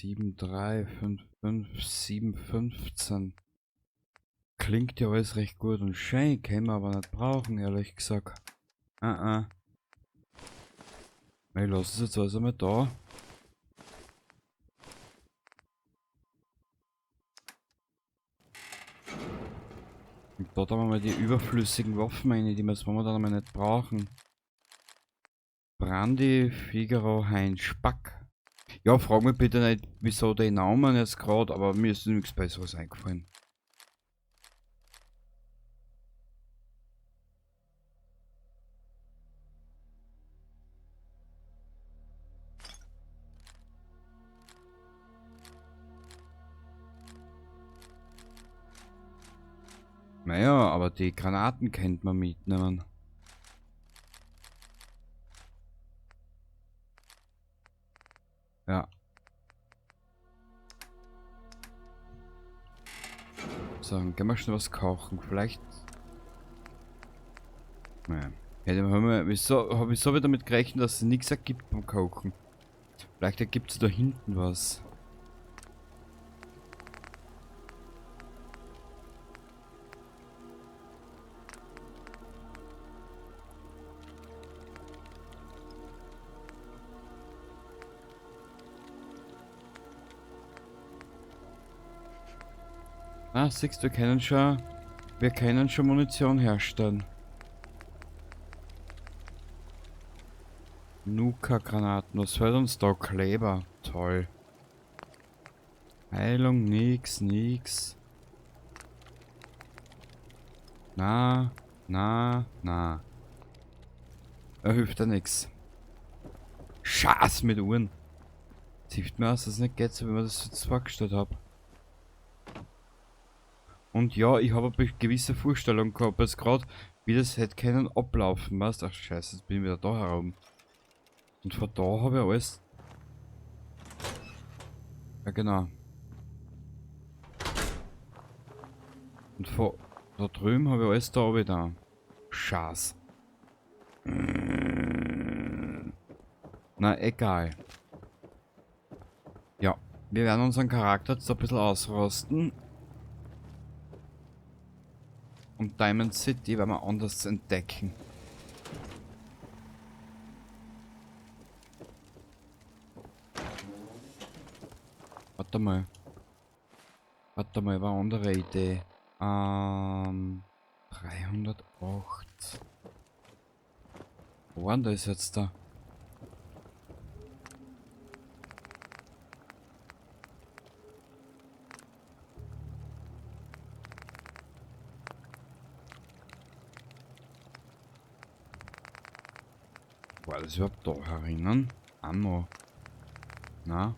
7, 3, 5, 5, 7, 15. Klingt ja alles recht gut und schön, können wir aber nicht brauchen, ehrlich gesagt. Ah, ah. Ich lasse es jetzt alles einmal da. Und da tun wir mal die überflüssigen Waffen rein, die wir jetzt momentan einmal nicht brauchen. Brandy, Figaro, Heinz, Spack. Ja, frag mich bitte nicht, wieso die Namen jetzt gerade, aber mir ist nichts Besseres eingefallen. Naja, aber die Granaten kennt man mitnehmen. Ja. So, dann gehen wir schnell was kochen. Vielleicht. Naja. Wieso habe ich so wieder damit gerechnet, dass es nichts ergibt beim Kochen? Vielleicht ergibt es da hinten was. Ah, siehst du, wir können schon Munition herstellen. Nuka-Granaten, was fällt uns da? Kleber, toll. Heilung, nix, nix. Na, na, na. Er hilft ja nix. Schaß mit Uhren. Es hilft mir aus, dass es nicht geht, so wie man das jetzt vorgestellt hab. Und ja, ich habe eine gewisse Vorstellung gehabt, jetzt grad, wie das hätte können ablaufen, weißt? Ach scheiße, jetzt bin ich wieder da herum. Und von da habe ich alles. Ja genau. Und von da drüben habe ich alles da wieder. Scheiß. Na egal. Ja, wir werden unseren Charakter jetzt ein bisschen ausrosten. Und Diamond City werden wir anders entdecken. Warte mal. Warte mal, war eine andere Idee. 308. Wo war denn das jetzt da? War das überhaupt da herinnen? Ammo. Na?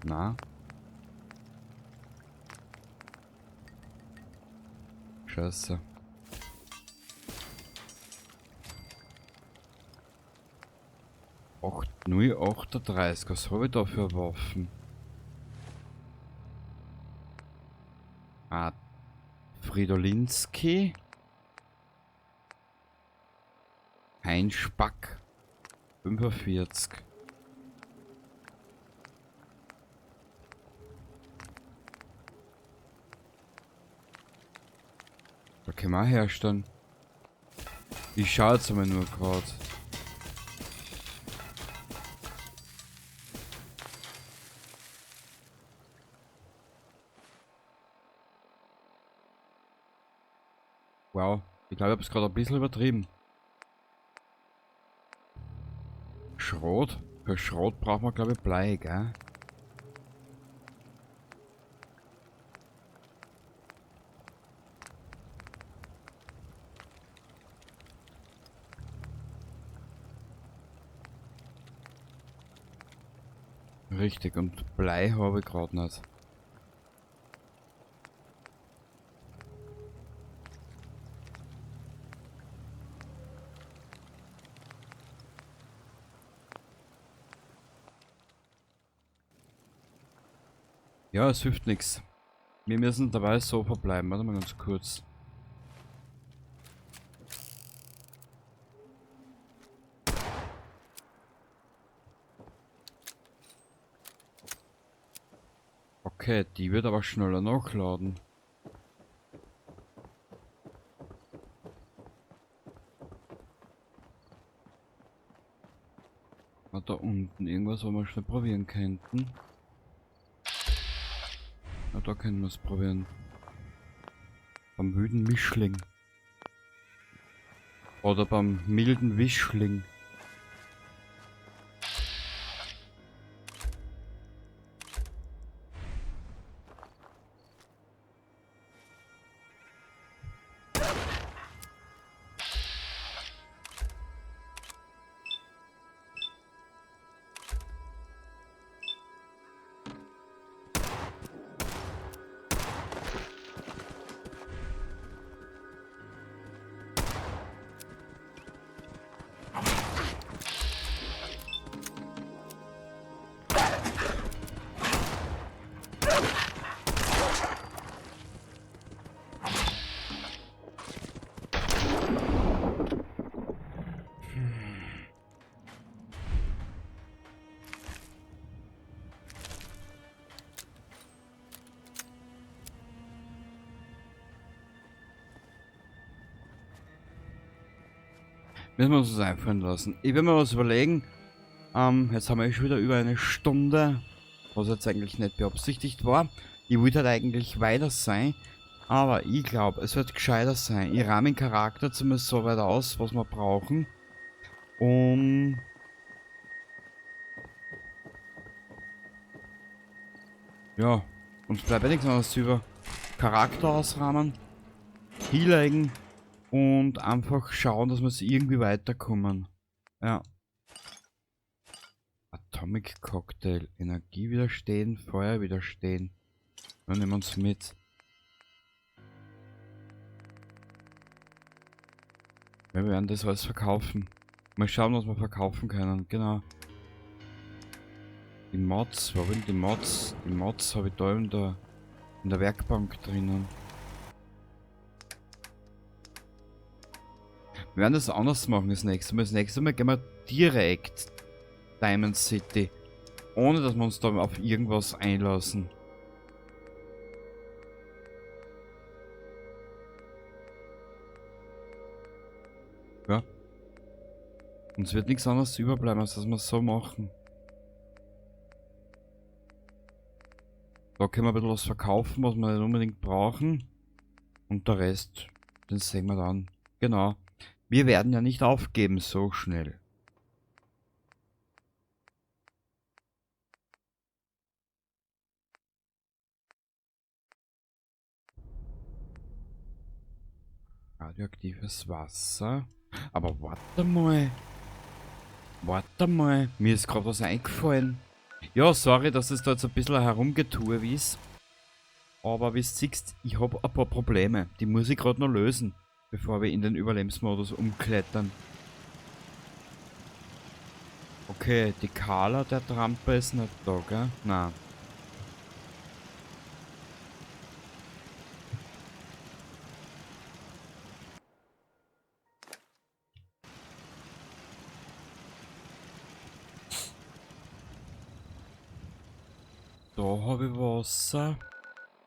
Na? Scheiße. Acht, null, 38. Was habe ich da für Waffen? Ah, Fridolinski. Heinz Spack. 45. Da können wir auch herstellen. Ich schau jetzt einmal nur grad. Wow, ich glaube, ich hab's grad ein bisschen übertrieben. Schrot? Für Schrot braucht man, glaube ich, Blei, gell? Richtig, und Blei habe ich grad nicht. Ja, es hilft nix. Wir müssen dabei so verbleiben. Warte mal ganz kurz. Okay, die wird aber schneller nachladen. War da unten irgendwas, was wir schnell probieren könnten? Na, da können wir es probieren. Beim wüden Mischling. Oder beim milden Wischling. Müssen wir uns das einfallen lassen. Ich werde mir was überlegen. Jetzt haben wir schon wieder über eine Stunde, was jetzt eigentlich nicht beabsichtigt war. Ich wollte halt eigentlich weiter sein, aber ich glaub, es wird gescheiter sein. Ich rahme den Charakter zumindest so weit aus, was wir brauchen, um ja, uns bleibt ja nichts anderes über. Charakter ausrahmen, hinlegen und einfach schauen, dass wir es irgendwie weiterkommen. Ja. Atomic Cocktail. Energie widerstehen, Feuer widerstehen. Dann nehmen wir uns mit. Wir werden das alles verkaufen. Mal schauen, was wir verkaufen können. Genau. Die Mods. Wo sind die Mods? Die Mods habe ich da in der Werkbank drinnen. Wir werden das anders machen das nächste Mal. Das nächste Mal gehen wir direkt Diamond City. Ohne dass wir uns da auf irgendwas einlassen. Ja. Uns wird nichts anderes überbleiben, als dass wir es so machen. Da können wir ein bisschen was verkaufen, was wir nicht unbedingt brauchen. Und der Rest, den sehen wir dann. Genau. Wir werden ja nicht aufgeben so schnell. Radioaktives Wasser. Aber warte mal. Warte mal. Mir ist gerade was eingefallen. Ja, sorry, dass es da jetzt ein bisschen herumgetue ist. Aber wie du siehst, ich hab ein paar Probleme. Die muss ich gerade noch lösen, bevor wir in den Überlebensmodus umklettern. Okay, die Carla, der Tramper, ist nicht da, gell? Nein. Da hab ich Wasser.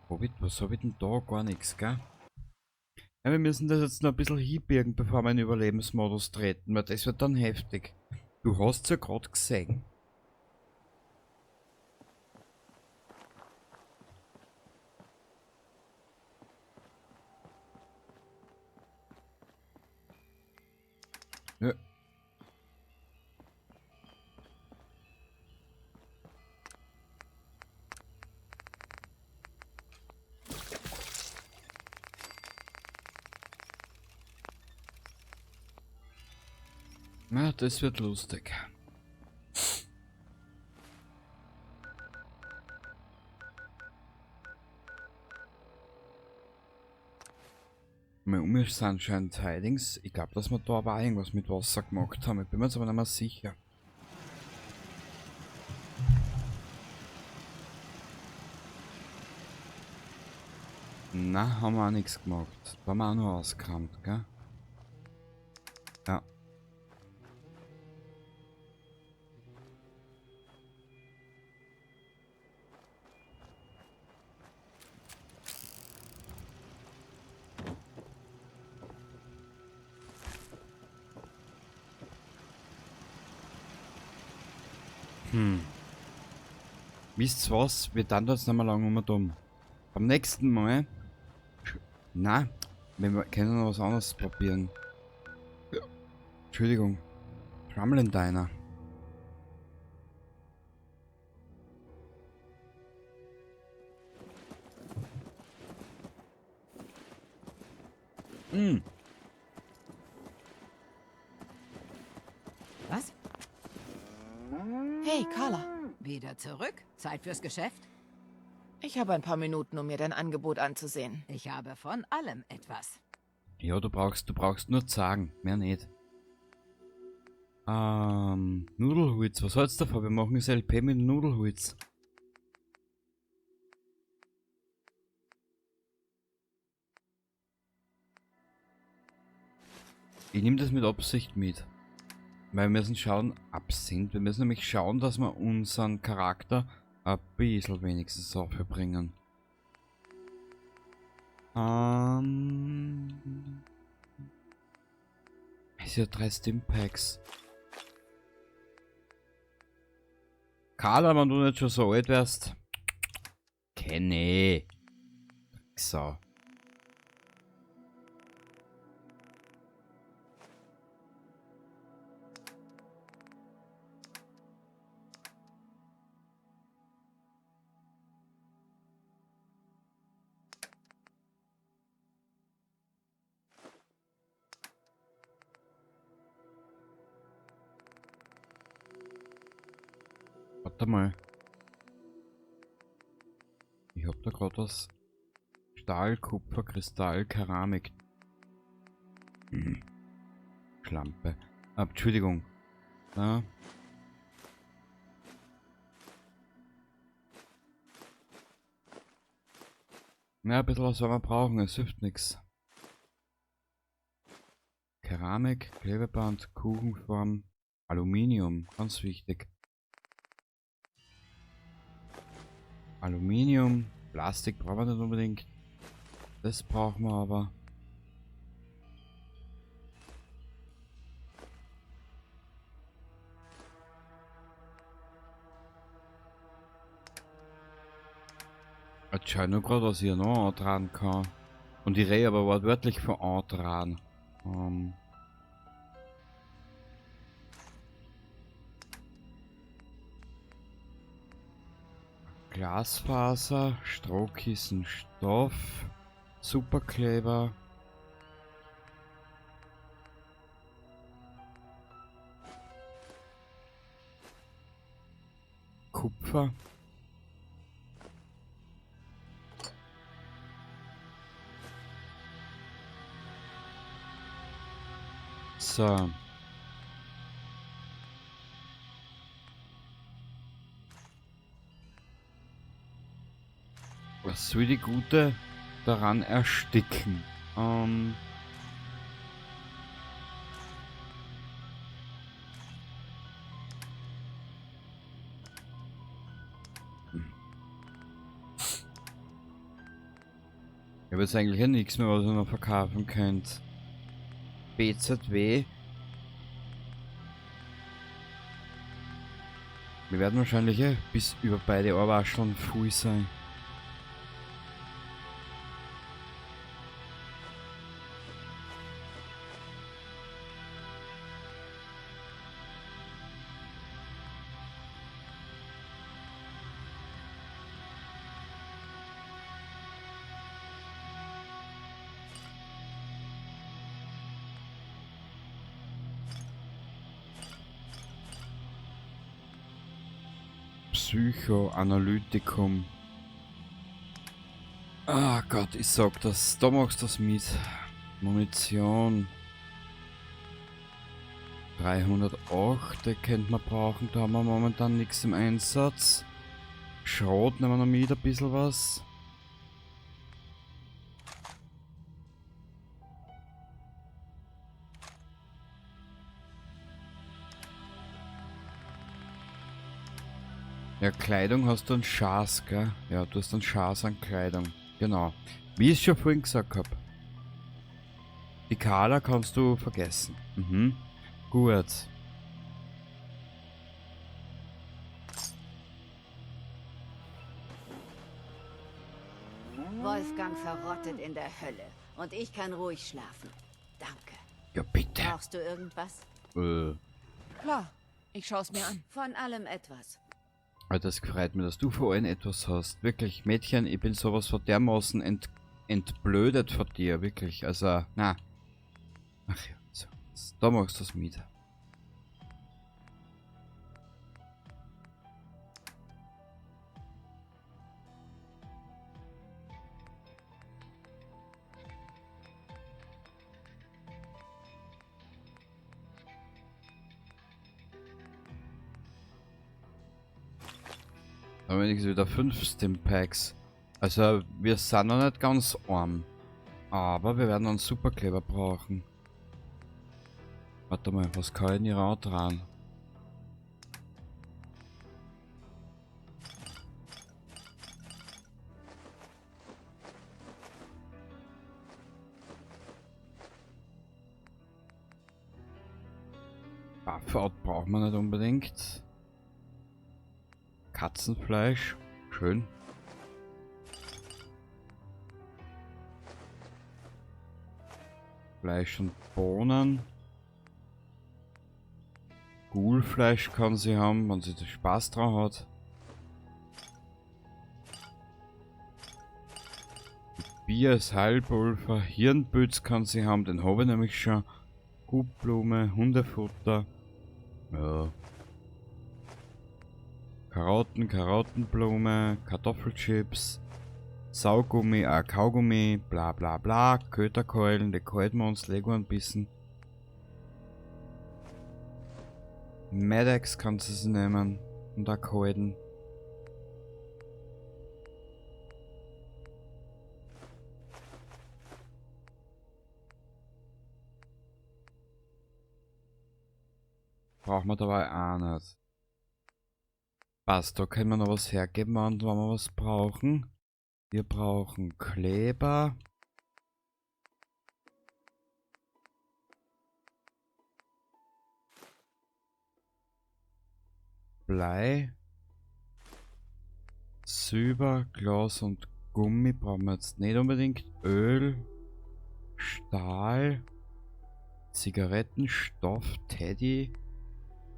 Was hab ich denn da? Gar nichts, gell? Ja, wir müssen das jetzt noch ein bisschen hinbiegen, bevor wir in den Überlebensmodus treten, weil das wird dann heftig. Du hast's ja grad gesehen. Ja. Na, das wird lustig. Mal um ist anscheinend Tidings. Ich glaub, dass wir da aber auch irgendwas mit Wasser gemacht haben. Ich bin mir jetzt aber nicht mehr sicher. Na, haben wir auch nichts gemacht. Da haben wir auch nur ausgekramt, gell? Ja. Wisst ihr was? Wir dann jetzt nicht mehr lange um dumm. Beim nächsten Mal. Na, wir können noch was anderes probieren. Entschuldigung. Drumlin Diner. Hm. Was? Hey, Carla. Wieder zurück? Zeit fürs Geschäft? Ich habe ein paar Minuten, um mir dein Angebot anzusehen. Ich habe von allem etwas. Ja, du brauchst nur sagen, mehr nicht. Nudelholz, was hältst du davon? Wir machen das LP mit Nudelholz. Ich nehme das mit Absicht mit. Weil wir müssen schauen, Absinth, wir müssen nämlich schauen, dass wir unseren Charakter ein bisschen wenigstens aufbringen. Es sind ja 3 Stimpacks. Carla, wenn du nicht schon so alt wärst. Kenny. So. Warte mal. Ich hab da grad was. Stahl, Kupfer, Kristall, Keramik. Schlampe. Ah, Entschuldigung. Da. Ja, ein bisschen was werden wir brauchen, es hilft nix. Keramik, Klebeband, Kuchenform, Aluminium, ganz wichtig. Aluminium, Plastik brauchen wir nicht unbedingt. Das brauchen wir aber. Jetzt schau ich nur grad, was ich noch antragen kann. Und ich rede aber wortwörtlich von antragen. Glasfaser, Strohkissen, Stoff, Superkleber. Kupfer. So. Was soll die Gute daran ersticken? Ich habe jetzt eigentlich ja nichts mehr, was ich noch verkaufen könnte. BZW. Wir werden wahrscheinlich bis über beide Ohrwascheln voll sein. Psychoanalytikum. Ah Gott, ich sag das. Da machst du das mit. Munition. 308, die könnte man brauchen. Da haben wir momentan nichts im Einsatz. Schrot nehmen wir noch mit, ein bisschen was. Ja, Kleidung hast du einen Schaß, gell? Ja, du hast einen Schaß an Kleidung. Genau. Wie ich schon vorhin gesagt hab. Die Carla kannst du vergessen. Mhm. Gut. Wolfgang verrottet in der Hölle und ich kann ruhig schlafen. Danke. Ja, bitte. Brauchst du irgendwas? Klar, ich schau's mir an. Von allem etwas. Das freut mich, dass du vor allem etwas hast. Wirklich, Mädchen, ich bin sowas von dermaßen entblödet von dir. Wirklich, also, na. Ach ja, so. Da machst du's mit. Da wenigstens wieder 5 Stimpacks. Also wir sind noch nicht ganz arm. Aber wir werden einen Superkleber brauchen. Warte mal, was kann ich denn hier auch dran? Buffout braucht man nicht unbedingt. Katzenfleisch, schön. Fleisch und Bohnen. Ghoulfleisch kann sie haben, wenn sie da Spaß dran hat. Bier ist Heilpulver, Hirnpilz kann sie haben, den habe ich nämlich schon. Hubblume, Hundefutter. Ja. Karotten, Karottenblume, Kartoffelchips, Saugummi, Kaugummi, bla bla bla, Köterkeulen, die halten wir uns, legen wir ein bisschen. Medex kannst du sie nehmen und auch halten. Brauchen wir dabei auch nicht. Passt, da können wir noch was hergeben, wenn wir was brauchen. Wir brauchen Kleber. Blei. Silber, Glas und Gummi brauchen wir jetzt nicht unbedingt. Öl. Stahl. Zigaretten, Stoff, Teddy.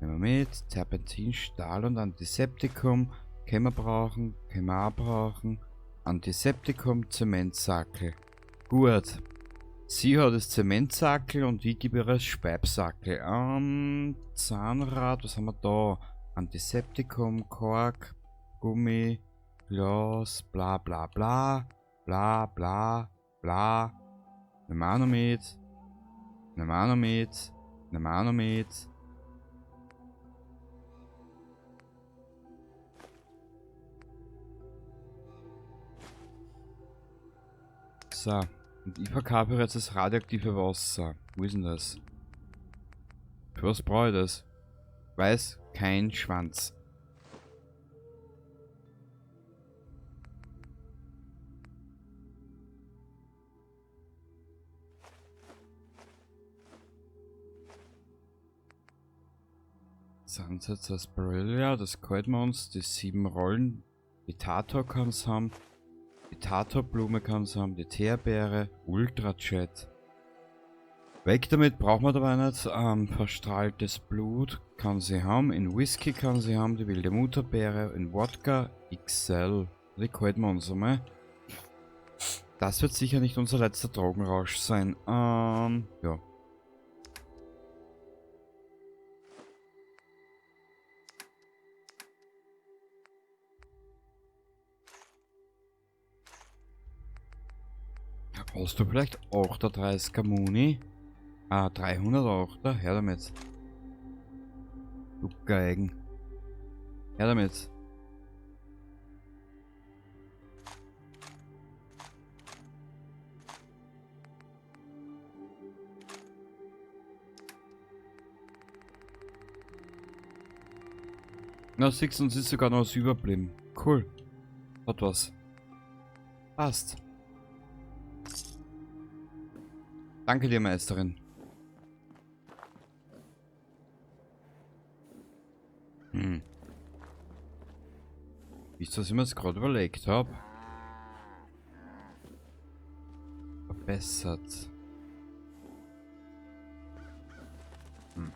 Nehmen wir mit. Terpentin, Stahl und Antiseptikum. Können wir brauchen. Können wir auch brauchen. Antiseptikum, Zementsackel. Gut. Sie hat das Zementsackel und ich gebe ihr das Speibsackel. Zahnrad, was haben wir da? Antiseptikum, Kork, Gummi, Glas, bla bla bla, bla bla bla. Nehmen wir auch noch mit. Nehmen wir auch noch mit. Nehmen wir auch noch mit. So, und ich verkaufe jetzt das radioaktive Wasser. Wo ist denn das? Für was brauche ich das? Weiß kein Schwanz. Sunset Sarsaparilla, das gefällt mir uns. Die 7 Rollen. Die Tator kann's haben. Die Tatorblume kann's haben, die Teerbeere, Ultrajet. Weg damit, brauchen wir dabei nicht. Verstrahltes Blut kann sie haben, in Whisky kann sie haben, die wilde Mutterbeere, in Wodka, XL. Die halten wir uns einmal. Das wird sicher nicht unser letzter Drogenrausch sein. Ja. Hast du vielleicht auch der 30er Muni? Ah, 308er? Her damit. Du Geigen. Her damit. Na, siehst du, uns ist sogar noch was überblieben. Cool. Hat was. Passt. Danke dir, Meisterin. Wisst ihr, was ich mir jetzt gerade überlegt hab? Verbessert. Hm.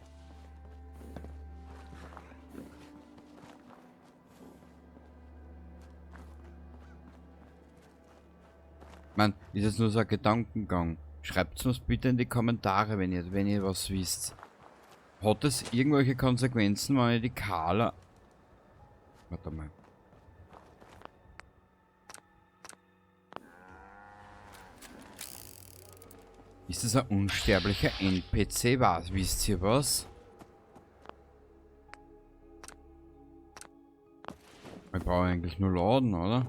Man, ist jetzt nur so ein Gedankengang. Schreibt uns bitte in die Kommentare, wenn ihr was wisst. Hat es irgendwelche Konsequenzen, wenn ich die Carla... Warte mal. Ist das ein unsterblicher NPC? Was? Wisst ihr was? Ich brauche eigentlich nur laden, oder?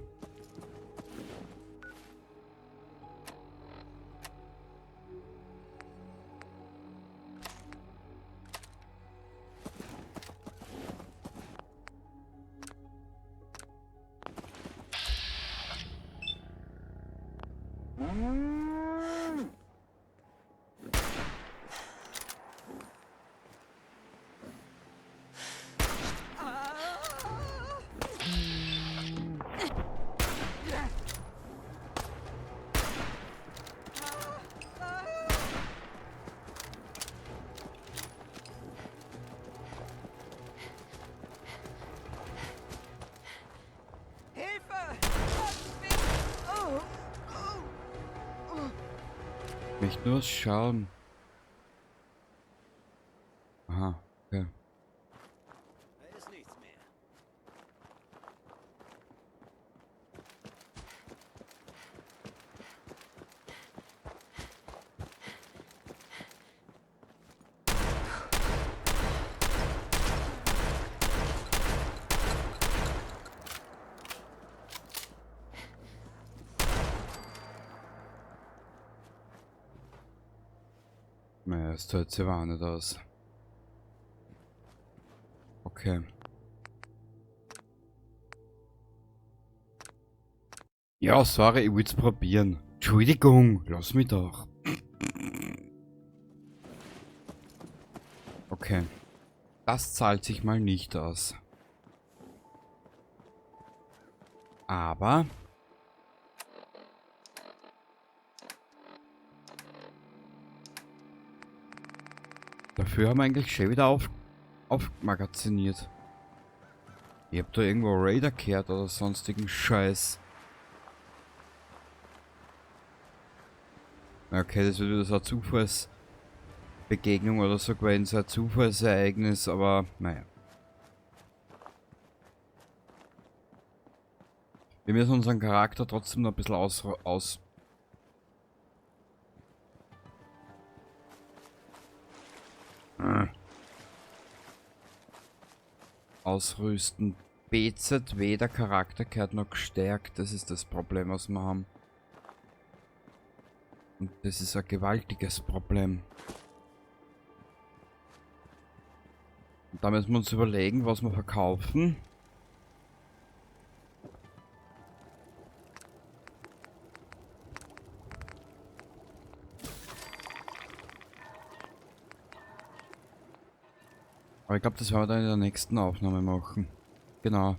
Ich möchte nur schauen. Aha, okay. Da ist nichts mehr. Naja, das tut sich aber auch nicht aus. Okay. Ja, sorry, ich will's probieren. Entschuldigung, lass mich doch. Okay. Das zahlt sich mal nicht aus. Aber... Dafür haben wir eigentlich schon wieder aufmagaziniert. Ich hab da irgendwo Raider gehört oder sonstigen Scheiß. Okay, das wird wieder so eine Zufallsbegegnung oder so gewesen, so ein Zufallsereignis, aber naja. Wir müssen unseren Charakter trotzdem noch ein bisschen ausrüsten. BZW, der Charakter gehört noch gestärkt. Das ist das Problem, was wir haben. Und das ist ein gewaltiges Problem. Und da müssen wir uns überlegen, was wir verkaufen. Aber ich glaube, das werden wir dann in der nächsten Aufnahme machen. Genau.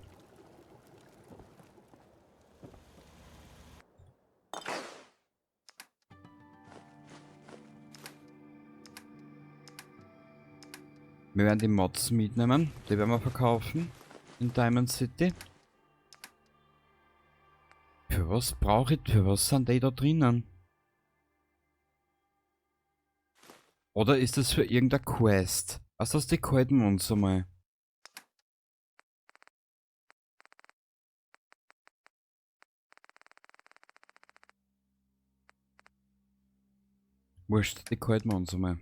Wir werden die Mods mitnehmen. Die werden wir verkaufen. In Diamond City. Für was brauche ich? Für was sind die da drinnen? Oder ist das für irgendeine Quest? Was das, die halten wir uns einmal. Wurscht, die halten wir uns einmal.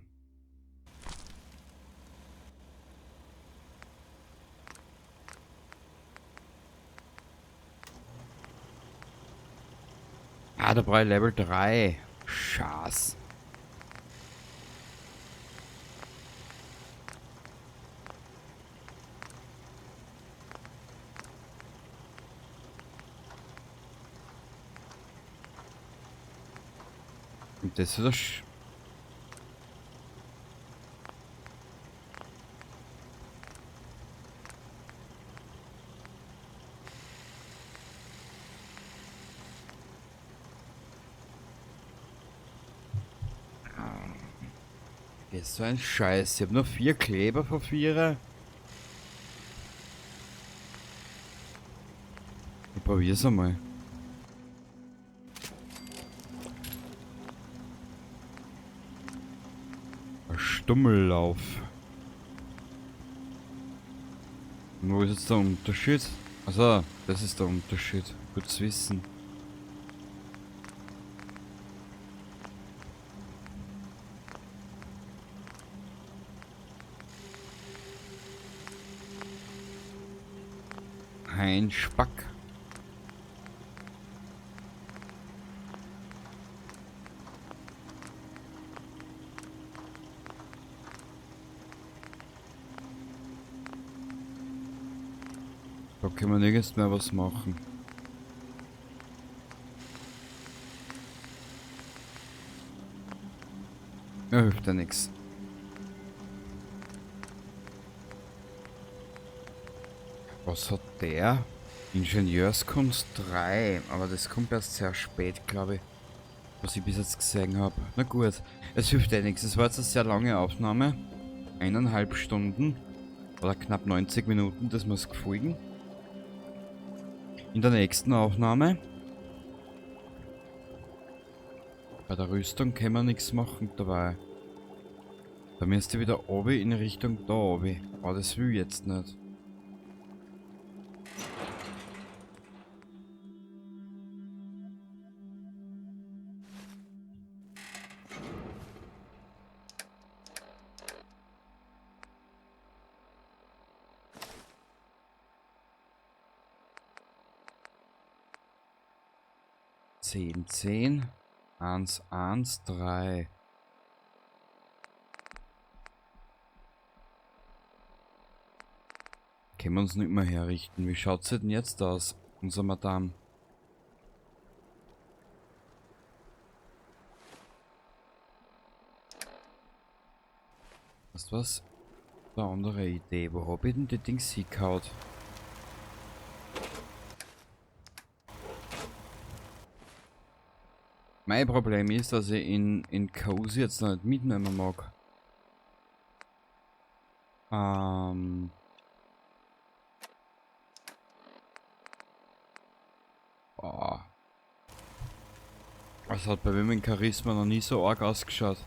Ah, da brauche ich Level 3. Schaß. Und das ist das Das ist so ein Scheiß. Ich habe nur 4 Kleber von 4. Ich probier's einmal. Ein Stummellauf. Und wo ist jetzt der Unterschied? Also, das ist der Unterschied. Gut zu wissen. Ein Spack. Da können wir nirgends mehr was machen. Ja, hilft ja nix. Was hat der? Ingenieurskunst 3, aber das kommt erst sehr spät, glaube ich, was ich bis jetzt gesehen hab. Na gut, es hilft eh nix. Es war jetzt eine sehr lange Aufnahme. 1,5 Stunden oder knapp 90 Minuten, das muss folgen. In der nächsten Aufnahme. Bei der Rüstung können wir nichts machen dabei. Da müsste ich wieder obi in Richtung da obi. Aber das will ich jetzt nicht. 10, 10, 1, 1, 3. Können wir uns nicht mehr herrichten. Wie schaut's denn jetzt aus, unser Madame? Weißt du was? Eine andere Idee. Wo hab ich denn die Dings hingehauen? Mein Problem ist, dass ich in Cozy jetzt noch nicht mitnehmen mag. Oh. Das hat bei mir mit Charisma noch nie so arg ausgeschaut.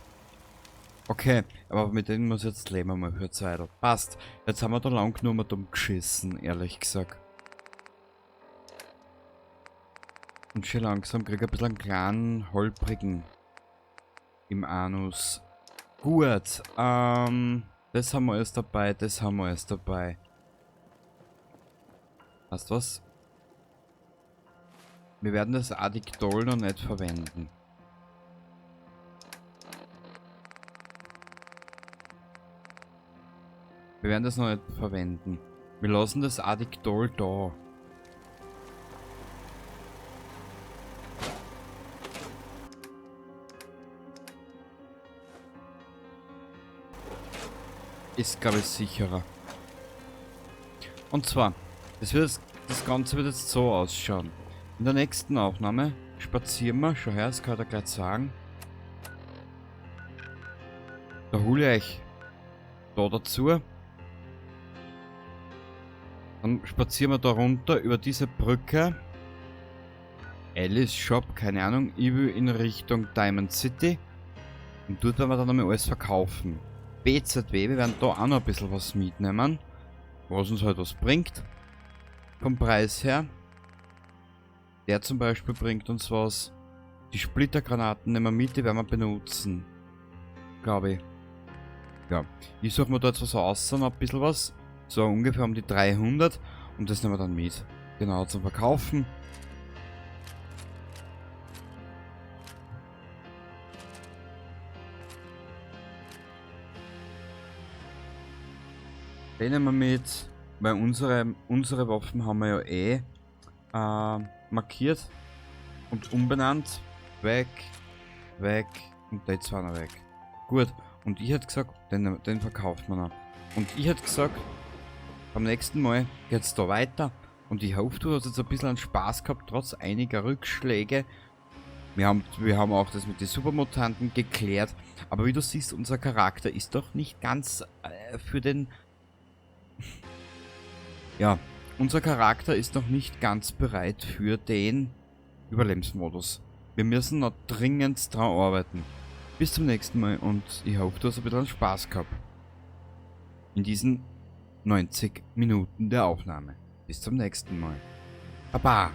Okay, aber mit denen muss ich jetzt leben mal für Zeit. Passt. Jetzt haben wir da lang genug mit dumm geschissen, ehrlich gesagt. Und schon langsam krieg ich ein bisschen einen kleinen holprigen im Anus. Gut, das haben wir alles dabei, das haben wir alles dabei. Weißt du was? Wir werden das Addictol noch nicht verwenden. Wir werden das noch nicht verwenden. Wir lassen das Addictol da. Ist, glaub ich, sicherer. Und zwar, das Ganze wird jetzt so ausschauen. In der nächsten Aufnahme spazieren wir, schon her, das kann ich dir gleich sagen. Da hole ich euch da dazu. Dann spazieren wir da runter über diese Brücke. Alice Shop, keine Ahnung. Ich will in Richtung Diamond City. Und dort werden wir dann einmal alles verkaufen. BZW, wir werden da auch noch ein bisschen was mitnehmen. Was uns halt was bringt. Vom Preis her. Der zum Beispiel bringt uns was. Die Splittergranaten nehmen wir mit, die werden wir benutzen. Glaube ich. Ja. Ich suche mir da jetzt was aus, noch ein bisschen was. So ungefähr um die 300. Und das nehmen wir dann mit. Genau, zum Verkaufen. Den nehmen wir mit, weil unsere Waffen haben wir ja eh markiert und umbenannt. Weg, weg und die zwei noch weg. Gut, und ich hätte gesagt, den verkauft man noch. Und ich hätte gesagt, beim nächsten Mal geht's da weiter. Und ich hoffe, du hast jetzt ein bisschen Spaß gehabt, trotz einiger Rückschläge. Wir haben auch das mit den Supermutanten geklärt. Aber wie du siehst, unser Charakter ist doch nicht ganz für den... Ja, unser Charakter ist noch nicht ganz bereit für den Überlebensmodus. Wir müssen noch dringend dran arbeiten. Bis zum nächsten Mal und ich hoffe, du hast ein bisschen Spaß gehabt. In diesen 90 Minuten der Aufnahme. Bis zum nächsten Mal. Baba!